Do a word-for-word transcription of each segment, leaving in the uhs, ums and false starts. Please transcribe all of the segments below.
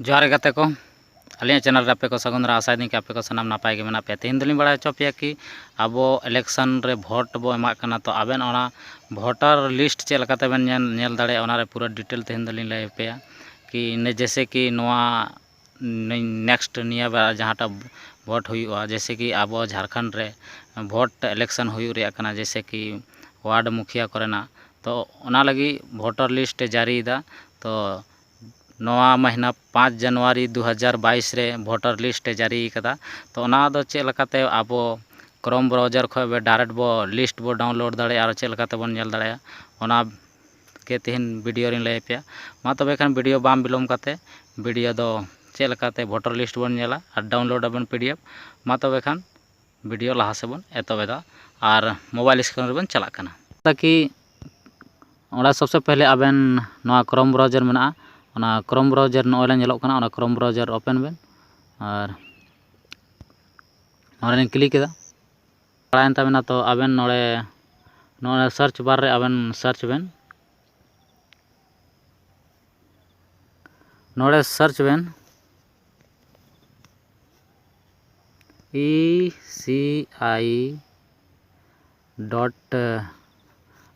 ᱡᱚᱦᱟᱨ ᱜᱮ ᱜᱟᱛᱮ ᱠᱚ, ᱟᱹᱞᱤᱧᱟᱜ ᱪᱮᱱᱮᱞ ᱨᱮ ᱟᱯᱮ ᱠᱚ ᱥᱟᱹᱜᱩᱱ ᱫᱟᱨᱟᱢ᱾ ᱟᱥᱟᱭᱮᱫᱟᱹᱧ ᱠᱤ ᱟᱯᱮ ᱠᱚ ᱥᱟᱱᱟᱢ ᱱᱟᱯᱟᱭ ᱜᱮ ᱢᱮᱱᱟᱜ ᱯᱮᱭᱟ᱾ ᱛᱮᱦᱮᱧ ᱫᱚᱞᱤᱧ ᱵᱟᱲᱟᱭ ᱦᱚᱪᱚ ᱯᱮᱭᱟ ᱠᱤ ᱟᱵᱚ ᱤᱞᱮᱠᱥᱚᱱ ᱨᱮ ᱵᱷᱳᱴ ᱵᱚ ᱮᱢᱟᱜ ᱠᱟᱱᱟ, ᱛᱚ ᱟᱵᱮᱱ ᱚᱱᱟ ᱵᱷᱳᱴᱟᱨ ᱞᱤᱥᱴ ᱪᱮᱫ ᱞᱮᱠᱟᱛᱮ ᱵᱮᱱ ᱧᱮᱞ ᱧᱮᱞ ᱫᱟᱲᱮᱭᱟᱜᱼᱟ, ᱚᱱᱟ ᱨᱮ ᱯᱩᱨᱟᱹ ᱰᱤᱴᱮᱞ ᱛᱮᱦᱮᱧ ᱫᱚᱞᱤᱧ ᱞᱟᱹᱭ ᱟᱯᱮᱭᱟ᱾ ᱠᱤ ᱱᱮ ᱡᱮᱭᱥᱮ ᱠᱤ ᱱᱚᱣᱟ ᱱᱮᱠᱥᱴ ᱱᱤᱭᱟᱹ ᱵᱟᱨ ᱡᱟᱦᱟᱸᱴᱟᱜ ᱵᱷᱳᱴ ᱦᱩᱭᱩᱜᱼᱟ, ᱡᱮᱭᱥᱮ ᱠᱤ ᱟᱵᱚ ᱡᱷᱟᱲᱠᱷᱚᱸᱰ ᱨᱮ ᱵᱷᱳᱴ ᱤᱞᱮᱠᱥᱚᱱ ᱦᱩᱭᱩᱜ ᱨᱮᱭᱟᱜ ᱠᱟᱱᱟ, ᱡᱮᱭᱥᱮ ᱠᱤ ᱣᱟᱨᱰ ᱢᱩᱠᱷᱤᱭᱟ ᱠᱚᱨᱮᱱᱟᱜ, ᱛᱚ ᱚᱱᱟ ᱞᱟᱹᱜᱤᱫ ᱵᱷᱳᱴᱟᱨ ᱞᱤᱥᱴ ᱮ ᱡᱟᱹᱨᱤᱭᱮᱫᱟ᱾ ᱛᱚ ᱱᱚᱣᱟ ᱢᱟᱹᱦᱱᱟᱹ ᱯᱟᱸᱪ ᱡᱟᱱᱩᱣᱟᱨᱤ ᱫᱩ ᱦᱟᱡᱟᱨ ᱵᱟᱭᱤᱥ ᱨᱮ ᱵᱷᱳᱴᱟᱨ ᱞᱤᱥᱴ ᱮ ᱡᱟᱹᱨᱤ ᱠᱟᱫᱟ᱾ ᱛᱚ ᱚᱱᱟ ᱫᱚ ᱪᱮᱫ ᱞᱮᱠᱟᱛᱮ ᱟᱵᱚ ᱠᱨᱳᱢ ᱵᱨᱟᱣᱡᱟᱨ ᱠᱷᱚᱱ ᱵᱚ ᱰᱟᱭᱨᱮᱠᱴ ᱵᱚ ᱞᱤᱥᱴ ᱵᱚ ᱰᱟᱣᱩᱱᱞᱳᱰ ᱫᱟᱲᱮᱭᱟᱜᱼᱟ ᱟᱨ ᱪᱮᱫ ᱞᱮᱠᱟᱛᱮ ᱵᱚᱱ ᱧᱮᱞ ᱫᱟᱲᱮᱭᱟᱜᱼᱟ, ᱚᱱᱟ ᱜᱮ ᱛᱮᱦᱮᱧ ᱵᱷᱤᱰᱤᱭᱳ ᱨᱤᱧ ᱞᱟᱹᱭ ᱟᱯᱮᱭᱟ᱾ ᱢᱟ ᱛᱚᱵᱮ ᱠᱷᱟᱱ ᱵᱷᱤᱰᱤᱭᱳ ᱵᱟᱝ ᱵᱤᱞᱚᱢ ᱠᱟᱛᱮ ᱵᱷᱤᱰᱤᱭᱳ ᱫᱚ ᱪᱮᱫ ᱞᱮᱠᱟᱛᱮ ᱵᱷᱳᱴᱟᱨ ᱞᱤᱥᱴ ᱵᱚᱱ ᱧᱮᱞᱟ ᱟᱨ ᱰᱟᱣᱩᱱᱞᱳᱰ ᱟᱵᱚᱱ ᱯᱤ ᱰᱤ ᱮᱯᱷ᱾ ᱢᱟ ᱛᱚᱵᱮ ᱠᱷᱟᱱ ᱵᱷᱤᱰᱤᱭᱳ ᱞᱟᱦᱟ ᱥᱮᱫ ᱵᱚᱱ ᱮᱛᱚᱦᱚᱵ ᱮᱫᱟ ᱟᱨ ᱢᱳᱵᱟᱭᱤᱞ ᱥᱠᱨᱤᱱ ᱨᱮᱵᱚᱱ ᱪᱟᱞᱟᱜ ᱠᱟᱱᱟ᱾ ᱛᱟᱠᱤ ᱚᱸᱰᱮ ᱥᱚᱵᱥᱮ ᱯᱮᱦᱞᱮ ᱟᱵᱮᱱ ᱱᱚᱣᱟ ᱠᱨᱳᱢ ᱵᱨᱟᱣᱡᱟᱨ ᱢᱮᱱᱟᱜᱼᱟ, ᱚᱱᱟ ᱠᱨᱳᱢ ᱵᱨᱟᱣᱡᱟᱨ ᱱᱚᱜᱼᱚᱭ ᱞᱮ ᱧᱮᱞᱚᱜ ᱠᱟᱱᱟ, ᱚᱱᱟ ᱠᱨᱳᱢ ᱵᱨᱟᱣᱡᱟᱨ ᱳᱯᱮᱱ ᱵᱮᱱ ᱟᱨ ᱱᱚᱰᱮ ᱞᱤᱧ ᱠᱞᱤᱠ ᱠᱮᱫᱟ᱾ ᱪᱟᱞᱟᱣᱮᱱ ᱛᱟᱵᱮᱱᱟ, ᱛᱚ ᱟᱵᱮᱱ ᱱᱚᱰᱮ ᱱᱚᱰᱮ ᱥᱟᱨᱪ ᱵᱟᱨ ᱨᱮ ᱟᱵᱮᱱ ᱥᱟᱨᱪ ᱵᱮᱱ, ᱱᱚᱰᱮ ᱥᱟᱨᱪ ᱵᱮᱱ ᱤ ᱥᱤ ᱟᱭ ᱰᱚᱴ,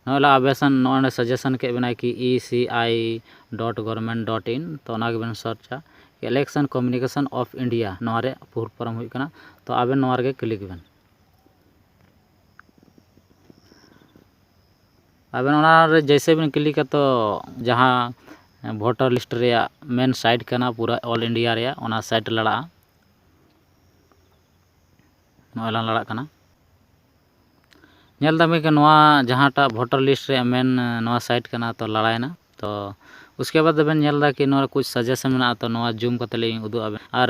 ᱱᱚᱜᱼᱚᱭ ᱞᱟ ᱟᱵᱮᱥᱚᱱ ᱱᱚᱜᱼᱚᱭ ᱥᱟᱡᱮᱥᱚᱱ ᱠᱮᱫ ᱵᱮᱱᱟᱭ ᱠᱤ E C I dot government dot in, ᱛᱚ ᱚᱱᱟ ᱜᱮᱵᱮᱱ ᱥᱟᱨᱪᱟ᱾ Election Commission of India, ᱱᱚᱣᱟ ᱨᱮ ᱯᱷᱩᱞ ᱯᱷᱚᱨᱢ ᱦᱩᱭᱩᱜ ᱠᱟᱱᱟ᱾ ᱛᱚ ᱟᱵᱮᱱ ᱱᱚᱣᱟ ᱨᱮᱜᱮ ᱠᱞᱤᱠ ᱵᱮᱱ᱾ ᱟᱵᱮᱱ ᱚᱱᱟ ᱨᱮ ᱡᱮᱭᱥᱮ ᱵᱮᱱ ᱠᱞᱤᱠᱟ, ᱛᱚ ᱡᱟᱦᱟᱸ ᱵᱷᱳᱴᱟᱨ ᱞᱤᱥᱴ ᱨᱮᱭᱟᱜ ᱢᱮᱱ ᱥᱟᱭᱤᱴ ᱠᱟᱱᱟ ᱯᱩᱨᱟᱹ ᱚᱞ ᱤᱱᱰᱤᱭᱟ ᱨᱮᱭᱟᱜ, ᱚᱱᱟ ᱥᱟᱭᱤᱴ ᱞᱟᱲᱟᱜᱼᱟ᱾ ᱱᱚᱜᱼᱚᱭ ᱞᱟᱝ ᱞᱟᱲᱟᱜ ᱠᱟᱱᱟ᱾ ᱧᱮᱞ ᱫᱟᱵᱮᱱ ᱠᱤ ᱱᱚᱣᱟ ᱡᱟᱦᱟᱸᱴᱟᱜ ᱵᱷᱳᱴᱟᱨ ᱞᱤᱥᱴ ᱨᱮᱭᱟᱜ ᱢᱮᱱ ᱱᱚᱣᱟ ᱥᱟᱭᱤᱴ ᱠᱟᱱᱟ, ᱛᱚ ᱞᱟᱲᱟᱭᱮᱱᱟ᱾ ᱛᱚ ᱩᱥᱠᱮ ᱵᱟᱫ ᱫᱚᱵᱮᱱ ᱧᱮᱞ ᱮᱫᱟ ᱠᱤ ᱱᱚᱣᱟ ᱨᱮ ᱠᱩᱪ ᱥᱟᱡᱮᱥᱚᱱ ᱢᱮᱱᱟᱜᱼᱟ, ᱛᱚ ᱱᱚᱣᱟ ᱡᱩᱢ ᱠᱟᱛᱮ ᱞᱤᱧ ᱩᱫᱩᱜ ᱟᱵᱮᱱ᱾ ᱟᱨ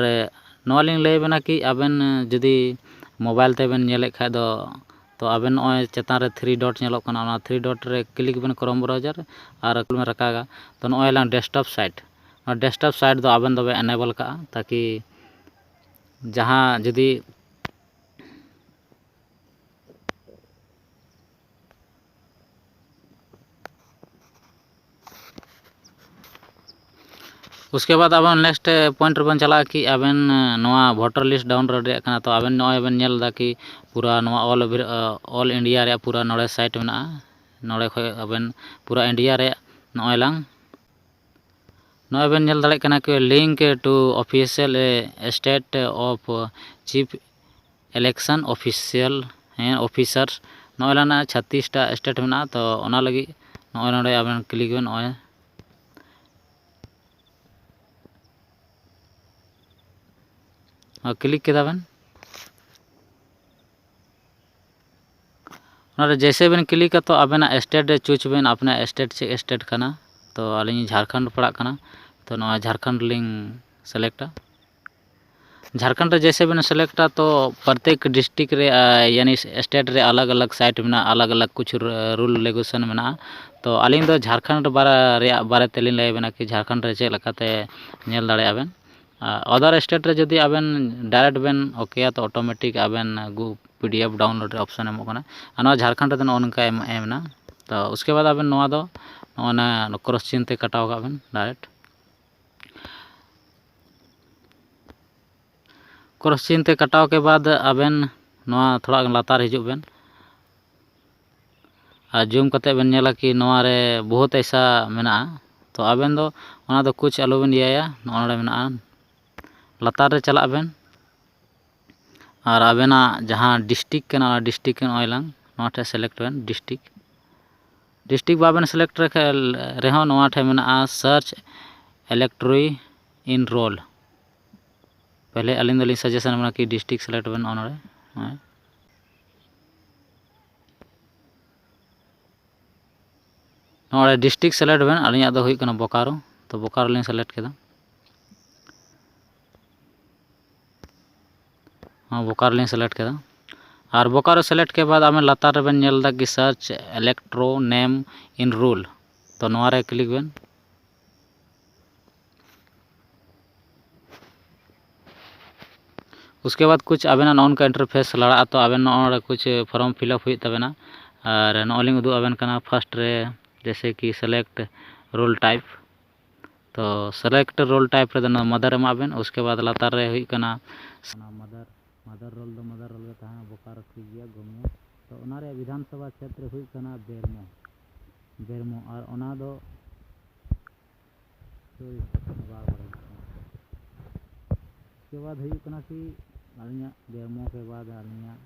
ᱱᱚᱣᱟ ᱞᱤᱧ ᱞᱟᱹᱭ ᱟᱵᱮᱱᱟ ᱠᱤ ᱟᱵᱮᱱ ᱡᱩᱫᱤ ᱢᱳᱵᱟᱭᱤᱞ ᱛᱮᱵᱮᱱ ᱧᱮᱞᱮᱫ ᱠᱷᱟᱡ ᱫᱚ, ᱛᱚ ᱟᱵᱮᱱ ᱱᱚᱜᱼᱚᱭ ᱪᱮᱛᱟᱱ ᱨᱮ ᱛᱷᱨᱤ ᱰᱚᱴ ᱧᱮᱞᱚᱜ ᱠᱟᱱᱟ, ᱚᱱᱟ ᱛᱷᱨᱤ ᱰᱚᱴ ᱨᱮ ᱠᱞᱤᱠ ᱵᱮᱱ ᱠᱨᱳᱢ ᱵᱨᱟᱣᱡᱟᱨ ᱨᱮ ᱟᱨ ᱵᱮᱱ ᱨᱟᱠᱟᱵᱟ᱾ ᱛᱚ ᱱᱚᱜᱼᱚᱭ ᱞᱟᱝ ᱰᱮᱥᱠᱴᱚᱯ ᱥᱟᱭᱤᱴ, ᱚᱱᱟ ᱰᱮᱥᱠᱴᱚᱯ ᱥᱟᱭᱤᱴ ᱫᱚ ᱟᱵᱮᱱ ᱫᱚᱵᱮᱱ ᱮᱱᱮᱵᱚᱞ ᱠᱟᱜᱼᱟ, ᱛᱟᱠᱤ ᱡᱟᱦᱟᱸ ᱡᱩᱫᱤ ᱩᱥᱠᱮ ᱵᱟᱫ ᱟᱵᱮᱱ next point ᱨᱮᱵᱮᱱ ᱪᱟᱞᱟᱜᱼᱟ ᱠᱤ ᱟᱵᱮᱱ ᱱᱚᱣᱟ voter list download ᱨᱮᱭᱟᱜ ᱠᱟᱱᱟ᱾ ᱛᱚ ᱟᱵᱮᱱ ᱱᱚᱜᱼᱚᱭ ᱵᱮᱱ ᱧᱮᱞ ᱮᱫᱟ ᱠᱤ ᱯᱩᱨᱟ ᱱᱚᱣᱟ all over, all India ᱨᱮᱭᱟᱜ ᱯᱩᱨᱟ ᱱᱚᱰᱮ site ᱢᱮᱱᱟᱜᱼᱟ᱾ ᱱᱚᱰᱮ ᱠᱷᱚᱡ ᱟᱵᱮᱱ ᱯᱩᱨᱟ India ᱨᱮᱭᱟᱜ ᱱᱚᱜᱼᱚᱭ ᱞᱟᱝ ᱱᱚᱜᱼᱚᱭ ᱵᱮᱱ ᱧᱮᱞ ᱫᱟᱲᱮᱭᱟᱜ ᱠᱟᱱᱟ ᱠᱤ link to official state of chief election official, ᱦᱮᱸ, officers᱾ ᱱᱚᱜᱼᱚᱭ ᱞᱟᱱᱟ ᱪᱷᱟᱛᱤᱥᱴᱟ state ᱢᱮᱱᱟᱜᱼᱟ᱾ ᱛᱚ ᱚᱱᱟ ᱞᱟᱹᱜᱤᱫ ᱱᱚᱜᱼᱚᱭ ᱱᱚᱰᱮ ᱟᱵᱮᱱ click ᱵᱮᱱ, ᱱᱚᱜᱼᱚᱭ click ᱠᱮᱫᱟ ᱵᱮᱱ᱾ ᱚᱱᱟᱨᱮ ᱡᱮᱭᱥᱮ ᱵᱮᱱ click ᱟ, ᱛᱚ ᱟᱵᱮᱱᱟᱜ state ᱨᱮ choose ᱵᱮᱱ, ᱟᱵᱮᱱᱟᱜ state ᱪᱮᱫ state ᱠᱟᱱᱟ᱾ ᱛᱚ ᱟᱹᱞᱤᱧ ᱡᱷᱟᱲᱠᱷᱚᱸᱰ ᱯᱟᱲᱟᱜ ᱠᱟᱱᱟ, ᱛᱚ ᱱᱚᱣᱟ ᱡᱷᱟᱲᱠᱷᱚᱸᱰ ᱞᱤᱧ select ᱟ᱾ ᱡᱷᱟᱲᱠᱷᱚᱸᱰ ᱨᱮ ᱡᱮᱭᱥᱮ ᱵᱮᱱ select ᱟ, ᱛᱚ ᱯᱨᱚᱛᱮᱠ district ᱨᱮ, ᱟ, ᱭᱟᱱᱤ state ᱨᱮ ᱟᱞᱟᱜᱽ ᱟᱞᱟᱜᱽ site ᱢᱮᱱᱟᱜᱼᱟ, ᱟᱞᱟᱜᱽ ᱟᱞᱟᱜᱽ ᱠᱩᱪᱷᱩ ᱨᱩᱞ ᱨᱮᱜᱩᱞᱮᱥᱚᱱ ᱢᱮᱱᱟᱜᱼᱟ᱾ ᱛᱚ ᱟᱹᱞᱤᱧ ᱫᱚ ᱡᱷᱟᱲᱠᱷᱚᱸᱰ ᱵᱟᱨᱟ-, ᱨᱮᱭᱟᱜ ᱵᱟᱨᱮ ᱛᱮᱞᱤᱧ ᱞᱟᱹᱭ ᱟᱵᱮᱱᱟ ᱠᱤ ᱡᱷᱟᱲᱠᱷᱚᱸᱰ ᱨᱮ ᱪᱮᱫ ᱞᱮᱠᱟᱛᱮ ᱧᱮᱞ ᱫᱟᱲᱮᱭᱟᱜᱼᱟ ᱵᱮᱱ᱾ ᱟᱨ other state ᱨᱮ ᱡᱩᱫᱤ ᱟᱵᱮᱱ direct ᱵᱮᱱ OK ᱟ, ᱛᱚ automatic ᱟᱵᱮᱱ ᱜᱩ-, PDF download ᱨᱮ option ᱮᱢᱚᱜ ᱠᱟᱱᱟ᱾ ᱟᱨ ᱱᱚᱣᱟ ᱡᱷᱟᱲᱠᱷᱚᱸᱰ ᱨᱮᱫᱚ ᱱᱚᱜᱼᱚ ᱱᱚᱝᱠᱟ ᱮᱢ, ᱮᱢ ᱮᱱᱟ᱾ ᱛᱚ ᱩᱥᱠᱮ ᱵᱟᱫ ᱟᱵᱮᱱ ᱱᱚᱣᱟ ᱫᱚ ᱱᱚᱜᱼᱚ ᱱᱟ cross ᱪᱤᱱᱦᱟᱹ ᱛᱮ ᱠᱟᱴᱟᱣ ᱠᱟᱜ ᱵᱮᱱ direct᱾ Cross ᱪᱤᱱᱦᱟᱹ ᱛᱮ ᱠᱟᱴᱟᱣ ᱠᱮ ᱵᱟᱫ ᱟᱵᱮᱱ ᱱᱚᱣᱟ ᱛᱷᱚᱲᱟ ᱞᱟᱛᱟᱨ ᱦᱤᱡᱩᱜ ᱵᱮᱱ᱾ ᱟᱨ zoom ᱠᱟᱛᱮ ᱵᱮᱱ ᱧᱮᱞᱟ ᱠᱤ ᱱᱚᱣᱟ ᱨᱮ ᱵᱚᱦᱩᱛ ᱮᱭᱥᱟ ᱢᱮᱱᱟᱜᱼᱟ᱾ ᱛᱚ ᱟᱵᱮᱱ ᱫᱚ ᱚᱱᱟ ᱫᱚ ᱠᱩᱪ ᱟᱞᱚ ᱵᱮᱱ ᱤᱭᱟᱹᱭᱟ, ᱱᱚᱜᱼᱚ ᱱᱚᱰᱮ ᱢᱮᱱᱟᱜᱼᱟ, ᱞᱟᱛᱟᱨ ᱨᱮ ᱪᱟᱞᱟᱜ ᱵᱮᱱ᱾ ᱟᱨ ᱟᱵᱮᱱᱟᱜ ᱡᱟᱦᱟᱸ district ᱠᱟᱱᱟ, ᱚᱱᱟ district ᱱᱚᱜᱼᱚᱭ ᱞᱟᱝ ᱱᱚᱣᱟ ᱴᱷᱮᱱ select ᱵᱮᱱ, district᱾ District ᱵᱟᱵᱮᱱ select ᱨᱮᱠᱷᱟᱡ, ᱨᱮᱦᱚᱸ ᱱᱚᱣᱟ ᱴᱷᱮᱱ ᱢᱮᱱᱟᱜᱼᱟ search electoral roll᱾ ᱯᱮᱦᱞᱮ ᱟᱹᱞᱤᱧ ᱫᱚᱞᱤᱧ suggestion ᱵᱮᱱᱟ ᱠᱤ district select ᱵᱮᱱ ᱱᱚᱜᱼᱚ ᱱᱚᱰᱮ᱾ ᱦᱳᱭ᱾ ᱱᱚᱰᱮ district select ᱵᱮᱱ, ᱟᱹᱞᱤᱧᱟᱜ ᱫᱚ ᱦᱩᱭᱩᱜ ᱠᱟᱱᱟ ᱵᱳᱠᱟᱨᱳ, ᱛᱚ ᱵᱳᱠᱟᱨᱳ ᱞᱤᱧ select ᱠᱮᱫᱟ᱾ ᱦᱚᱸ, ᱵᱳᱠᱟᱨᱳ ᱞᱤᱧ select ᱠᱮᱫᱟ᱾ ᱟᱨ ᱵᱳᱠᱟᱨᱳ select ᱠᱮ ᱵᱟᱫ ᱟᱵᱮᱱ ᱞᱟᱛᱟᱨ ᱨᱮᱵᱮᱱ ᱧᱮᱞ ᱮᱫᱟ ᱠᱤ search electoral roll, ᱛᱚ ᱱᱚᱣᱟ ᱨᱮ click ᱵᱮᱱ᱾ ᱩᱥᱠᱮ ᱵᱟᱫ ᱠᱩᱪ ᱟᱵᱮᱱᱟᱜ ᱱᱚᱜᱼᱚ ᱱᱚᱝᱠᱟ interface ᱞᱟᱲᱟᱜᱼᱟ, ᱛᱚ ᱟᱵᱮᱱ ᱱᱚᱜᱼᱚ ᱱᱚᱰᱮ ᱠᱩᱪ form fill up ᱦᱩᱭᱩᱜ ᱛᱟᱵᱮᱱᱟ᱾ ᱟᱨ ᱱᱚᱜᱼᱚᱭ ᱞᱤᱧ ᱩᱫᱩᱜ ᱟᱵᱮᱱ ᱠᱟᱱᱟ first ᱨᱮ, ᱡᱮᱭᱥᱮ ᱠᱤ select roll type᱾ ᱛᱚ select role type ᱨᱮᱫᱚ ᱱᱚᱣᱟ mother ᱮᱢᱟᱜ ᱵᱮᱱ᱾ ᱩᱥᱠᱮ ᱵᱟᱫᱽ ᱞᱟᱛᱟᱨ ᱨᱮ ᱦᱩᱭᱩᱜ ᱠᱟᱱᱟ ᱚᱱᱟ mother, mother role ᱫᱚ mother role ᱜᱮ ᱛᱟᱦᱮᱱᱟ, ᱵᱳᱠᱟᱨᱳ ᱴᱷᱤᱠ ᱜᱮᱭᱟ, ᱜᱳᱢᱤᱭᱟ᱾ ᱛᱚ ᱚᱱᱟ ᱨᱮᱭᱟᱜ ᱵᱤᱫᱷᱟᱱ ᱥᱚᱵᱷᱟ ᱠᱷᱮᱛᱨᱮ ᱦᱩᱭᱩᱜ ᱠᱟᱱᱟ ᱵᱮᱨᱢᱳ, ᱵᱮᱨᱢᱳ᱾ ᱟᱨ ᱚᱱᱟ ᱫᱚ ᱥᱚᱨᱤ, ᱵᱟᱨ ᱵᱟᱨ ᱦᱩᱭᱩᱜ ᱠᱟᱱᱟ᱾ ᱩᱥᱠᱮ ᱵᱟᱫᱽ ᱦᱩᱭᱩᱜ ᱠᱟᱱᱟ ᱠᱤ ᱟᱹᱞᱤᱧᱟᱜ ᱵᱮᱨᱢᱳ ᱠᱮ ᱵᱟᱫᱽ ᱟᱹᱞᱤᱧᱟᱜ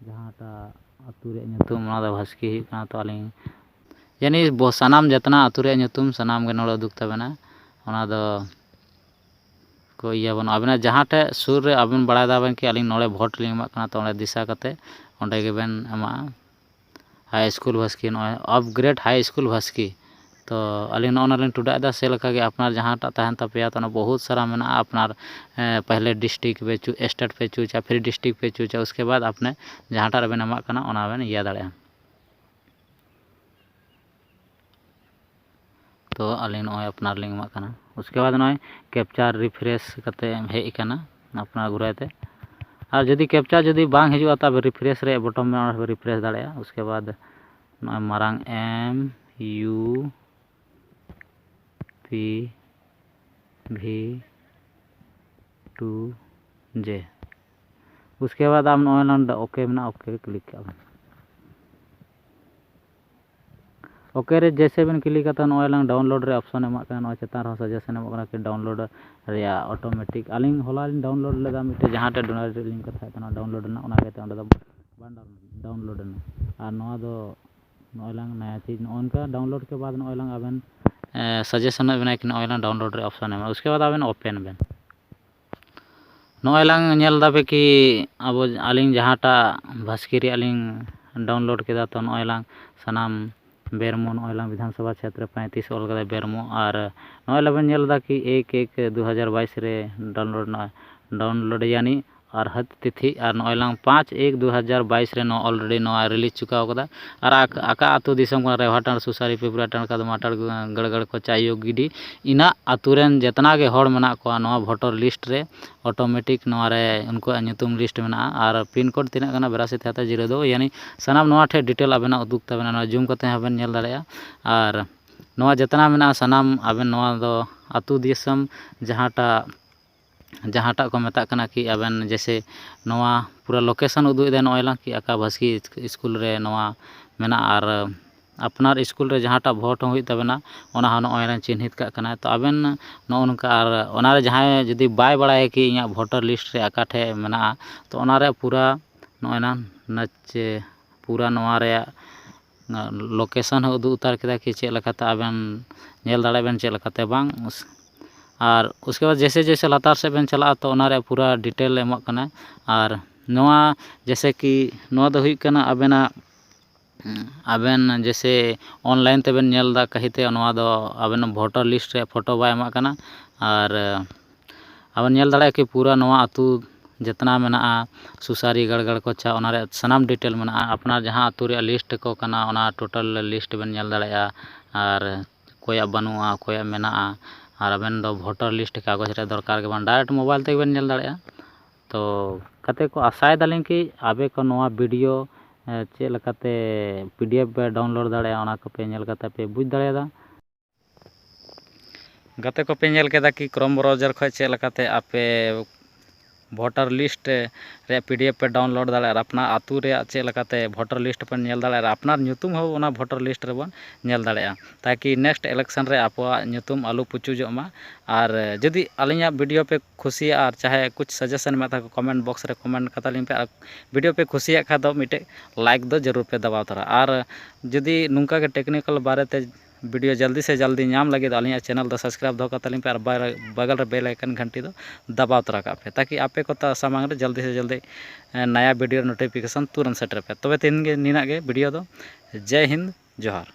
ᱡᱟᱦᱟᱸᱴᱟᱜ ᱟᱹᱛᱩ ᱨᱮᱭᱟᱜ ᱧᱩᱛᱩᱢ, ᱚᱱᱟ ᱫᱚ ᱵᱷᱟᱥᱠᱤ ᱦᱩᱭᱩᱜ ᱠᱟᱱᱟ᱾ ᱛᱚ ᱟᱹᱞᱤᱧ ᱡᱟᱹᱱᱤᱡ ᱵᱚ-, ᱥᱟᱱᱟᱢ ᱡᱮᱛᱱᱟ ᱟᱹᱛᱩ ᱨᱮᱭᱟᱜ ᱧᱩᱛᱩᱢ ᱥᱟᱱᱟᱢ ᱜᱮ ᱱᱚᱰᱮ ᱩᱫᱩᱜ ᱛᱟᱵᱮᱱᱟ᱾ ᱚᱱᱟ ᱫᱚ ᱠᱚ ᱤᱭᱟᱹ ᱵᱟᱹᱱᱩᱜᱼᱟ᱾ ᱟᱵᱮᱱᱟᱜ ᱡᱟᱦᱟᱸ ᱴᱷᱮᱡ ᱥᱩᱨ ᱨᱮ ᱟᱵᱮᱱ ᱵᱟᱲᱟᱭ ᱫᱟᱵᱮᱱ ᱠᱤ ᱟᱹᱞᱤᱧ ᱱᱚᱰᱮ ᱵᱷᱳᱴ ᱞᱤᱧ ᱮᱢᱟᱜ ᱠᱟᱱᱟ, ᱛᱚ ᱚᱸᱰᱮ ᱫᱤᱥᱟᱹ ᱠᱟᱛᱮ ᱚᱸᱰᱮ ᱜᱮᱵᱮᱱ ᱮᱢᱟᱜᱼᱟ᱾ ᱦᱟᱭ ᱥᱠᱩᱞ ᱵᱷᱟᱥᱠᱤ, ᱱᱚᱜᱼᱚᱭ ᱟᱯᱜᱨᱮᱰ ᱦᱟᱭ ᱥᱠᱩᱞ ᱵᱷᱟᱥᱠᱤ᱾ ᱛᱚ ᱟᱹᱞᱤᱧ ᱱᱚᱜᱼᱚ ᱱᱟ ᱞᱤᱧ ᱴᱩᱰᱟᱹᱜ ᱮᱫᱟ, ᱥᱮ ᱞᱮᱠᱟ ᱜᱮ ᱟᱯᱱᱟᱨ ᱡᱟᱦᱟᱸᱴᱟᱜ ᱛᱟᱦᱮᱱ ᱛᱟᱯᱮᱭᱟ, ᱛᱚ ᱚᱱᱟ ᱵᱚᱦᱩᱛ ᱥᱟᱨᱟ ᱢᱮᱱᱟᱜᱼᱟ᱾ ᱟᱯᱱᱟᱨ, ᱮ, ᱯᱮᱦᱞᱮ ᱰᱤᱥᱴᱨᱤᱠᱴ ᱯᱮ ᱪᱩ-, ᱥᱴᱮᱴ ᱯᱮ ᱪᱩᱡᱟ, ᱯᱷᱤᱨ ᱰᱤᱥᱴᱨᱤᱠᱴ ᱯᱮ ᱪᱩᱡᱟ, ᱩᱥᱠᱮ ᱵᱟᱫᱽ ᱟᱯᱱᱮ ᱡᱟᱦᱟᱸᱴᱟᱜ ᱨᱮᱵᱮᱱ ᱮᱢᱟᱜ ᱠᱟᱱᱟ ᱚᱱᱟ ᱵᱮᱱ ᱤᱭᱟᱹ ᱫᱟᱲᱮᱭᱟᱜᱼᱟ᱾ ᱛᱚ ᱟᱹᱞᱤᱧ ᱱᱚᱜᱼᱚᱭ ᱟᱯᱱᱟᱨ ᱞᱤᱧ ᱮᱢᱟᱜ ᱠᱟᱱᱟ᱾ ᱩᱥᱠᱮ ᱵᱟᱫᱽ ᱱᱚᱜᱼᱚᱭ ᱠᱮᱯᱪᱟᱨ ᱨᱤᱯᱷᱨᱮᱥ ᱠᱟᱛᱮ ᱦᱮᱡ ᱟᱠᱟᱱᱟ ᱟᱯᱱᱟᱨ ᱜᱷᱩᱨᱟᱹᱭ ᱛᱮ᱾ ᱟᱨ ᱡᱩᱫᱤ ᱠᱮᱯᱪᱟᱨ ᱡᱩᱫᱤ ᱵᱟᱝ ᱦᱤᱡᱩᱜᱼᱟ, ᱛᱚᱵᱮ ᱨᱤᱯᱷᱨᱮᱥ ᱨᱮ ᱵᱚᱴᱚᱢ ᱢᱮᱱᱟᱜᱼᱟ, ᱚᱸᱰᱮ ᱨᱤᱯᱷᱨᱮᱥ ᱫᱟᱲᱮᱭᱟᱜᱼᱟ᱾ ᱩᱥᱠᱮ ᱵᱟᱫᱽ ᱱᱚᱜᱼᱚᱭ ᱢᱟᱨᱟᱝ M U P V two J᱾ ᱩᱥᱠᱮ ᱵᱟᱫᱽ ᱟᱢ ᱱᱚᱜᱼᱚᱭ ᱱᱚᱰᱮ ᱳᱠᱮ ᱢᱮᱱᱟᱜᱼᱟ, ᱳᱠᱮ ᱨᱮ ᱠᱞᱤᱠ ᱠᱟᱜ ᱵᱮᱱ᱾ ᱳᱠᱮ ᱨᱮ ᱡᱮᱭᱥᱮ ᱵᱮᱱ ᱠᱞᱤᱠ ᱠᱟᱛᱮ ᱱᱚᱜᱼᱚᱭ ᱞᱟᱝ ᱰᱟᱣᱩᱱᱞᱳᱰ ᱨᱮ ᱚᱯᱥᱚᱱ ᱮᱢᱟᱜ ᱠᱟᱱᱟ, ᱱᱚᱜᱼᱚᱭ ᱪᱮᱛᱟᱱ ᱨᱮᱦᱚᱸ ᱥᱟᱡᱮᱥᱚᱱ ᱮᱢᱚᱜ ᱠᱟᱱᱟ ᱠᱤ ᱰᱟᱣᱩᱱᱞᱳᱰ ᱨᱮᱭᱟᱜ ᱚᱴᱳᱢᱮᱴᱤᱠ᱾ ᱟᱹᱞᱤᱧ ᱦᱚᱞᱟ ᱞᱤᱧ ᱰᱟᱣᱩᱱᱞᱳᱰ ᱞᱮᱫᱟ ᱢᱤᱫᱴᱮᱡ, ᱡᱟᱦᱟᱸ ᱴᱷᱮᱡ ᱰᱚᱱᱮᱴ ᱞᱤᱧ ᱠᱟᱛᱷᱟᱭᱮᱫ ᱛᱟᱦᱮᱱᱟ ᱰᱟᱣᱩᱱᱞᱳᱰ ᱨᱮᱱᱟᱜ, ᱚᱱᱟ ᱤᱭᱟᱹᱛᱮ ᱚᱸᱰᱮ ᱫᱚ ᱵᱟᱝ ᱰᱟᱣᱩᱱᱞᱳᱰ ᱮᱱᱟ᱾ ᱟᱨ ᱱᱚᱣᱟ ᱫᱚ ᱱᱚᱜᱼᱚᱭ ᱞᱟᱝ ᱱᱟᱭᱟ ᱪᱤᱡᱽ, ᱱᱚᱜᱼᱚ ᱱᱚᱝᱠᱟ ᱰᱟᱣᱩᱱᱞᱳᱰ ᱠᱮ ᱵᱟᱫᱽ ᱱᱚᱜᱼᱚᱭ ᱞᱟᱝ ᱟᱵᱮᱱ, ᱮ, ᱥᱟᱡᱮᱥᱚᱱ ᱮ ᱵᱮᱱᱟᱭ ᱠᱟᱱᱟ, ᱱᱚᱜᱼᱚᱭ ᱞᱟᱝ ᱰᱟᱣᱩᱱᱞᱳᱰ ᱨᱮ ᱚᱯᱥᱚᱱ ᱮᱢᱟ, ᱩᱥᱠᱮ ᱵᱟᱫᱽ ᱟᱵᱮᱱ ᱳᱯᱮᱱ ᱵᱮᱱ᱾ ᱱᱚᱜᱼᱚᱭ ᱞᱟᱝ ᱧᱮᱞ ᱮᱫᱟ ᱯᱮ ᱠᱤ ᱟᱵᱚ, ᱟᱹᱞᱤᱧ ᱡᱟᱦᱟᱸᱴᱟᱜ ᱵᱷᱟᱥᱠᱤ ᱨᱮᱭᱟᱜ ᱞᱤᱧ ᱰᱟᱣᱩᱱᱞᱳᱰ ᱠᱮᱫᱟ, ᱛᱚ ᱱᱚᱜᱼᱚᱭ ᱞᱟᱝ ᱥᱟᱱᱟᱢ ᱵᱮᱨᱢᱳ, ᱱᱚᱜᱼᱚᱭ ᱞᱟᱝ ᱵᱤᱫᱷᱟᱱ ᱥᱚᱵᱷᱟ ᱪᱷᱮᱛᱨᱚ ᱯᱚᱸᱭᱛᱨᱤᱥ ᱚᱞ ᱠᱟᱫᱟ ᱵᱮᱨᱢᱳ, ᱟᱨ ᱱᱚᱜᱼᱚᱭ ᱞᱟᱵᱮᱱ ᱧᱮᱞ ᱮᱫᱟ ᱠᱤ ᱮᱠ ᱮᱠ ᱫᱩ ᱦᱟᱡᱟᱨ ᱵᱟᱭᱤᱥ ᱨᱮ ᱰᱟᱣᱩᱱᱞᱳᱰ ᱱᱚᱜᱼᱚᱭ, ᱰᱟᱣᱩᱱᱞᱳᱰ ᱭᱟᱱᱤ ᱟᱨᱦᱚᱸ ᱛᱤᱛᱷᱤ, ᱟᱨ ᱱᱚᱜᱼᱚᱭ ᱞᱟᱝ ᱯᱟᱸᱪ ᱮᱠ ᱫᱩ ᱦᱟᱡᱟᱨ ᱵᱟᱭᱤᱥ ᱨᱮ ᱱᱚᱣᱟ ᱚᱞᱨᱮᱰᱤ ᱱᱚᱣᱟ ᱨᱤᱞᱤᱡᱽ ᱪᱩᱠᱟᱣ ᱠᱟᱫᱟ᱾ ᱟᱨ ᱟᱠ-, ᱟᱠᱟ ᱟᱹᱛᱩ ᱫᱤᱥᱚᱢ ᱠᱟᱱᱟ, ᱨᱮᱣᱦᱟ ᱴᱟᱸᱰ, ᱥᱩᱥᱟᱹᱨᱤ, ᱯᱤᱯᱨᱟ ᱴᱟᱸᱰ, ᱠᱟᱫᱢᱟ ᱴᱟᱸᱰ, ᱜᱟᱹᱲᱜᱟᱹᱲ, ᱠᱚᱪᱟ, ᱭᱳᱜᱤᱰᱤ, ᱤᱱᱟᱹᱜ ᱟᱹᱛᱩ ᱨᱮᱱ ᱡᱮᱛᱱᱟ ᱜᱮ ᱦᱚᱲ ᱢᱮᱱᱟᱜ ᱠᱚᱣᱟ, ᱱᱚᱣᱟ ᱵᱷᱳᱴᱟᱨ ᱞᱤᱥᱴ ᱨᱮ ᱚᱴᱳᱢᱮᱴᱤᱠ ᱱᱚᱣᱟ ᱨᱮ ᱩᱱᱠᱩᱣᱟᱜ ᱧᱩᱛᱩᱢ ᱞᱤᱥᱴ ᱢᱮᱱᱟᱜᱼᱟ᱾ ᱟᱨ ᱯᱤᱱ ᱠᱳᱰ ᱛᱤᱱᱟᱹᱜ ᱠᱟᱱᱟ, ᱵᱮᱨᱟᱥᱤ ᱛᱮᱦᱟᱛᱟᱨ ᱡᱤᱨᱳ ᱫᱩ, ᱭᱟᱱᱤ ᱥᱟᱱᱟᱢ ᱱᱚᱣᱟ ᱴᱷᱮᱡ ᱰᱤᱴᱮᱞ ᱟᱵᱮᱱᱟᱜ ᱩᱫᱩᱜ ᱛᱟᱵᱮᱱᱟ, ᱱᱚᱣᱟ ᱡᱩᱢ ᱠᱟᱛᱮ ᱦᱚᱸᱵᱮᱱ ᱧᱮᱞ ᱫᱟᱲᱮᱭᱟᱜᱼᱟ᱾ ᱟᱨ ᱱᱚᱣᱟ ᱡᱮᱛᱱᱟ ᱢᱮᱱᱟᱜᱼᱟ ᱥᱟᱱᱟᱢ ᱟᱵᱮᱱ ᱱᱚᱣᱟ ᱫᱚ ᱟᱹᱛᱩ ᱫᱤᱥᱚᱢ ᱡᱟᱦᱟᱸᱴᱟᱜ ᱡᱟᱦᱟᱸᱴᱟᱜ ᱠᱚ ᱢᱮᱛᱟᱜ ᱠᱟᱱᱟ ᱠᱤ ᱟᱵᱮᱱ ᱡᱮᱭᱥᱮ ᱱᱚᱣᱟ ᱯᱩᱨᱟᱹ location ᱩᱫᱩᱜ ᱮᱫᱟᱭ ᱱᱚᱜᱼᱚᱭ ᱞᱟᱝ ᱠᱤ ᱟᱠᱟ ᱵᱟᱥᱠᱮ ᱤᱥᱠᱩᱞ ᱨᱮ ᱱᱚᱣᱟ ᱢᱮᱱᱟᱜᱼᱟ᱾ ᱟᱨ ᱟᱯᱱᱟᱨ ᱤᱥᱠᱩᱞ ᱨᱮ ᱡᱟᱦᱟᱸᱴᱟᱜ ᱵᱷᱳᱴ ᱦᱚᱸ ᱦᱩᱭᱩᱜ ᱛᱟᱵᱮᱱᱟ, ᱚᱱᱟ ᱦᱚᱸ ᱱᱚᱜᱼᱚᱭ ᱞᱟᱝ ᱪᱤᱱᱦᱤᱛ ᱠᱟᱜ ᱠᱟᱱᱟ᱾ ᱛᱚ ᱟᱵᱮᱱ ᱱᱚᱜᱼᱚ ᱱᱚᱝᱠᱟ, ᱟᱨ ᱚᱱᱟᱨᱮ ᱡᱟᱦᱟᱸᱭ ᱡᱩᱫᱤ ᱵᱟᱭ ᱵᱟᱲᱟᱭᱟ ᱠᱤ ᱤᱧᱟᱹᱜ voter list ᱨᱮ ᱚᱠᱟ ᱴᱷᱮᱡ ᱢᱮᱱᱟᱜᱼᱟ, ᱛᱚ ᱚᱱᱟ ᱨᱮᱭᱟᱜ ᱯᱩᱨᱟᱹ ᱱᱚᱜᱼᱚᱭ ᱱᱟ ᱱᱟᱪᱮ ᱯᱩᱨᱟᱹ ᱱᱚᱣᱟ ᱨᱮᱭᱟᱜ location ᱦᱚᱸ ᱩᱫᱩᱜ ᱩᱛᱟᱹᱨ ᱠᱮᱫᱟ ᱠᱤ ᱪᱮᱫ ᱞᱮᱠᱟᱛᱮ ᱟᱵᱮᱱ ᱧᱮᱞ ᱫᱟᱲᱮᱭᱟᱜ ᱵᱮᱱ ᱪᱮᱫ ᱞᱮᱠᱟᱛᱮ ᱵᱟᱝ᱾ ᱩᱥ-, ᱟᱨ ᱩᱥᱠᱮ ᱵᱟᱫ ᱡᱮᱭᱥᱮ ᱡᱮᱭᱥᱮ ᱞᱟᱛᱟᱨ ᱥᱮᱫ ᱵᱮᱱ ᱪᱟᱞᱟᱜᱼᱟ, ᱛᱚ ᱚᱱᱟ ᱨᱮᱭᱟᱜ ᱯᱩᱨᱟᱹ detail ᱮᱢᱚᱜ ᱠᱟᱱᱟ᱾ ᱟᱨ ᱱᱚᱣᱟ ᱡᱮᱭᱥᱮ ᱠᱤ ᱱᱚᱣᱟ ᱫᱚ ᱦᱩᱭᱩᱜ ᱠᱟᱱᱟ ᱟᱵᱮᱱᱟᱜ, ᱟᱵᱮᱱ ᱡᱮᱭᱥᱮ online ᱛᱮᱵᱮᱱ ᱧᱮᱞ ᱮᱫᱟ ᱠᱟᱹᱦᱤᱛᱮ, ᱱᱚᱣᱟ ᱫᱚ ᱟᱵᱮᱱ voter list ᱨᱮᱭᱟᱜ photo ᱵᱟᱭ ᱮᱢᱟᱜ ᱠᱟᱱᱟ᱾ ᱟᱨ ᱟᱵᱮᱱ ᱧᱮᱞ ᱫᱟᱲᱮᱭᱟᱜᱼᱟ ᱠᱤ ᱯᱩᱨᱟᱹ ᱱᱚᱣᱟ ᱟᱹᱛᱩ ᱡᱮᱛᱱᱟ ᱢᱮᱱᱟᱜᱼᱟ, ᱥᱩᱥᱟᱨᱤ, ᱜᱟᱲᱜᱟᱲ, ᱠᱚᱪᱟ, ᱚᱱᱟ ᱨᱮᱭᱟᱜ ᱥᱟᱱᱟᱢ detail ᱢᱮᱱᱟᱜᱼᱟ᱾ ᱟᱯᱱᱟᱨ ᱡᱟᱦᱟᱸ ᱟᱹᱛᱩ ᱨᱮᱭᱟᱜ list ᱠᱚ ᱠᱟᱱᱟ, ᱚᱱᱟ total list ᱵᱮᱱ ᱧᱮᱞ ᱫᱟᱲᱮᱭᱟᱜᱼᱟ᱾ ᱟᱨ ᱚᱠᱚᱭᱟᱜ ᱵᱟᱹᱱᱩᱜᱼᱟ, ᱚᱠᱚᱭᱟᱜ ᱢᱮᱱᱟᱜᱼᱟ, ᱟᱨ ᱟᱵᱮᱱ ᱫᱚ voter list ᱠᱟᱜᱚᱡᱽ ᱨᱮ ᱫᱚᱨᱠᱟᱨ ᱜᱮ ᱵᱟᱝ, direct mobile ᱛᱮᱜᱮ ᱵᱮᱱ ᱧᱮᱞ ᱫᱟᱲᱮᱭᱟᱜᱼᱟ᱾ ᱛᱚ ᱜᱟᱛᱮ ᱠᱚ, ᱟᱥᱟᱭ ᱫᱟᱞᱤᱧ ᱠᱤ ᱟᱯᱮ ᱠᱚ ᱱᱚᱣᱟ video, ᱮ, ᱪᱮᱫ ᱞᱮᱠᱟᱛᱮ PDF ᱯᱮ download ᱫᱟᱲᱮᱭᱟᱜᱼᱟ, ᱚᱱᱟ ᱠᱚᱯᱮ ᱧᱮᱞ ᱠᱟᱛᱮ ᱯᱮ ᱵᱩᱡᱽ ᱫᱟᱲᱮᱭᱟᱫᱟ᱾ ᱜᱟᱛᱮ ᱠᱚᱯᱮ ᱧᱮᱞ ᱠᱮᱫᱟ ᱠᱤ Chrome browser ᱠᱷᱚᱱ ᱪᱮᱫ ᱞᱮᱠᱟᱛᱮ ᱟᱯᱮ voter list ᱨᱮᱭᱟᱜ PDF ᱯᱮ download ᱫᱟᱲᱮᱭᱟᱜᱼᱟ, ᱟᱨ ᱟᱯᱱᱟᱨ ᱟᱹᱛᱩ ᱨᱮᱭᱟᱜ ᱪᱮᱫ ᱞᱮᱠᱟᱛᱮ voter list ᱯᱮ ᱧᱮᱞ ᱫᱟᱲᱮᱭᱟᱜᱼᱟ, ᱟᱨ ᱟᱯᱱᱟᱨ ᱧᱩᱛᱩᱢ ᱦᱚᱸ ᱚᱱᱟ voter list ᱨᱮᱵᱚᱱ ᱧᱮᱞ ᱫᱟᱲᱮᱭᱟᱜᱼᱟ, ᱛᱟᱠᱤ next election ᱨᱮ ᱟᱵᱚᱣᱟᱜ ᱧᱩᱛᱩᱢ ᱟᱞᱚ ᱯᱩᱪᱩᱡᱚᱜ ᱢᱟ᱾ ᱟᱨ ᱡᱩᱫᱤ ᱟᱹᱞᱤᱧᱟᱜ video ᱯᱮ ᱠᱷᱩᱥᱤᱭᱟᱜᱼᱟ ᱟᱨ ᱪᱟᱦᱮ ᱠᱩᱪ suggestion ᱢᱮᱱᱟᱜ ᱛᱟᱠᱚ, comment box ᱨᱮ comment ᱠᱟᱛᱟ ᱞᱤᱧ ᱯᱮ᱾ ᱟᱨ video ᱯᱮ ᱠᱩᱥᱤᱭᱟᱜ ᱠᱷᱟᱱ ᱫᱚ ᱢᱤᱫᱴᱮᱡ like ᱫᱚ ᱡᱟᱹᱨᱩᱲ ᱯᱮ ᱫᱟᱵᱟᱣ ᱛᱚᱨᱟ᱾ ᱟᱨ ᱡᱩᱫᱤ ᱱᱚᱝᱠᱟ ᱜᱮ technical ᱵᱟᱨᱮᱛᱮ video ᱡᱚᱞᱫᱤ ᱥᱮ ᱡᱚᱞᱫᱤ ᱧᱟᱢ ᱞᱟᱹᱜᱤᱫ ᱟᱹᱞᱤᱧᱟᱜ channel ᱫᱚ subscribe ᱫᱚᱦᱚ ᱠᱟᱛᱟ ᱞᱤᱧ ᱯᱮ ᱟᱨ ᱵᱟ-, ᱵᱟᱜᱟᱞ ᱨᱮ bell icon ᱜᱷᱟᱱᱴᱤ ᱫᱚ ᱫᱟᱵᱟᱣ ᱛᱚᱨᱟ ᱠᱟᱜ ᱯᱮ, ᱛᱟᱠᱤ ᱟᱯᱮ ᱠᱚ ᱛᱟ-, ᱥᱟᱢᱟᱝ ᱨᱮ ᱡᱚᱞᱫᱤ ᱥᱮ ᱡᱚᱞᱫᱤ, ᱮ, ᱱᱟᱭᱟ video notification ᱛᱩᱨᱟᱹᱱ ᱥᱮᱴᱮᱨ ᱯᱮ᱾ ᱛᱚᱵᱮ ᱛᱮᱦᱮᱧ ᱜᱮ ᱱᱤᱱᱟᱜ ᱜᱮ video ᱫᱚ᱾ ᱡᱟᱭ ᱦᱤᱱᱫ, ᱡᱚᱦᱟᱨ᱾